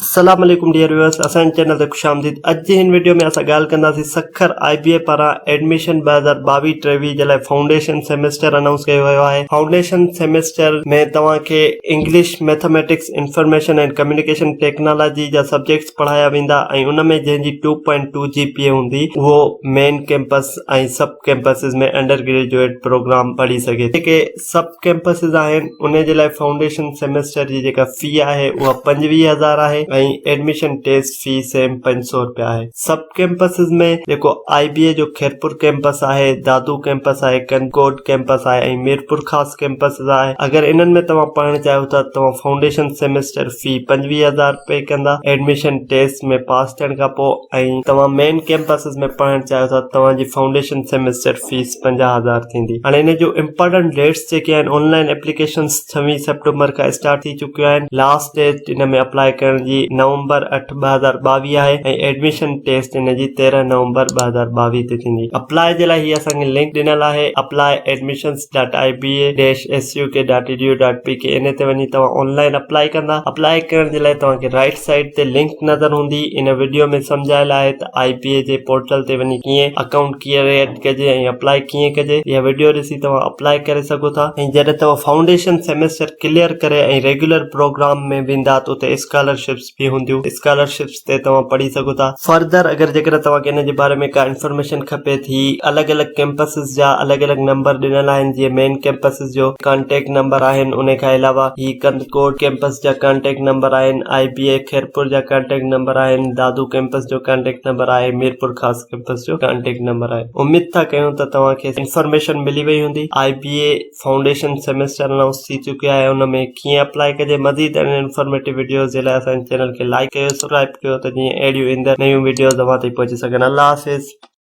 السلام عليڪم dear viewers اسان جي چينل تي خوش آمديد اڄ جي هن وڊيو ۾ اسان ڳالهه ڪنداسين سکر آء بي اي پاران ايڊميشن 2022 23 جي لاء فائونڊيشن سيمسٽر انائونس ڪيو ويو آهي فائونڊيشن سيمسٽر ۾ توهان کي English mathematics information and communication technology جا سبجيڪٽس پڙهايا ويندا ۽ ان ۾ جنهن جي 2.2 جي پي اي هوندي اهو main campus ۽ sub campuses ۾ undergraduate گريجوئيٽ پروگرام پڙهي سگهي جيڪي سب ڪيمپسز آهن انهي جي لاء فائونڊيشن سيمسٽر جي جيڪا في آهي اها 25 هزار آهي ۽ ايڊميشن ٽيسٽ في سيم 500 رپيا آهي. سب ڪيمپسز ۾ جيڪو آء بي اي جو خيرپور ڪيمپس آهي، دادو ڪيمپس آهي، ڪنڌڪوٽ ڪيمپس آهي ۽ ميرپورخاص ڪيمپسز آهي اگر انهن ۾ توهان پڙهڻ چاهيو ٿا توهان فائونڊيشن سيمسٽر في 25 هزار پي ڪندا ايڊميشن ٽيسٽ ۾ پاس ٿيڻ کانپوء ۽ توهان مين ڪيمپسز ۾ پڙهڻ چاهيو ٿا توهان جي فائونڊيشن سيمسٽر فيس 50 هزار ٿيندي. هاڻي ان جون امپارٽنٽ ڊيٽس جيڪي آهن آن لائن ايپليڪيشنس ڇويهه سيپٽمبر کان اسٽارٽ ٿي چڪيون آهن لاسٽ ڊيٽ ان ۾ اپلائي ڪرڻ جي نومبر 8 2022 آهي ۽ ايڊميشن ٽيسٽ ان جي 13 نومبر 2022 تي ٿيندي اپلائي جي لاء هي اسان کي لنڪ ڏنل آهي apply admissions dot I B A dash S U K dot E D U dot P K ان تي وڃي توهان آن لائن اپلائي ڪندا اپلائي ڪرڻ جي لاء توهان کي رائٽ سائيڊ تي لنڪ نظر هوندي ان وڊيو ۾ سمجهايل آهي ته آء بي اي جي پورٽل تي وڃي ڪيئن اڪائونٽ ڪريئيٽ ڪجي ۽ اپلائي ڪيئن ڪجي اها وڊيو ڏسي توهان اپلائي ڪري سگهو ٿا ۽ جڏهن توهان فائونڊيشن سيمسٽر ڪليئر ڪري ۽ ريگيولر پروگرام ۾ ويندا ته اتي اسڪالرشپس به هونديون اسڪالرشپس تي توهان پڙهي سگهو ٿا. فرڌر اگر جيڪڏهن توهان کي ان جي باري ۾ ڪا انفارميشن کپي ٿي الڳ الڳ ڪيمپسز جا الڳ الڳ نمبر ڏنل آهن جيئن مين ڪيمپسز جو ڪانٽيڪٽ نمبر آهن ان کان علاوه هي ڪنڌڪوٽ ڪيمپس جا ڪانٽيڪٽ نمبر آهن آء بي اي خيرپور جا ڪانٽيڪٽ نمبر آهن دادو ڪيمپس جو ڪانٽيڪٽ نمبر آهي ميرپورخاص ڪيمپس جو ڪانٽيڪٽ نمبر آهي اميد ٿا ڪيون ته توهان کي انفارميشن ملي وئي هوندي I B A foundation semester announce ٿي چڪي آهي ان ۾ ڪيئن اپلائي ڪجي مزيد اهڙين انفارميٽو وڊيوز جي لاء اسان جي چينل کي لائڪ ڪيو سبسڪرائب ڪيو ته جيئن اهڙيون ايندڙ نيون وڊيوز اوهان تائين پهچي سگهن الله حافظ.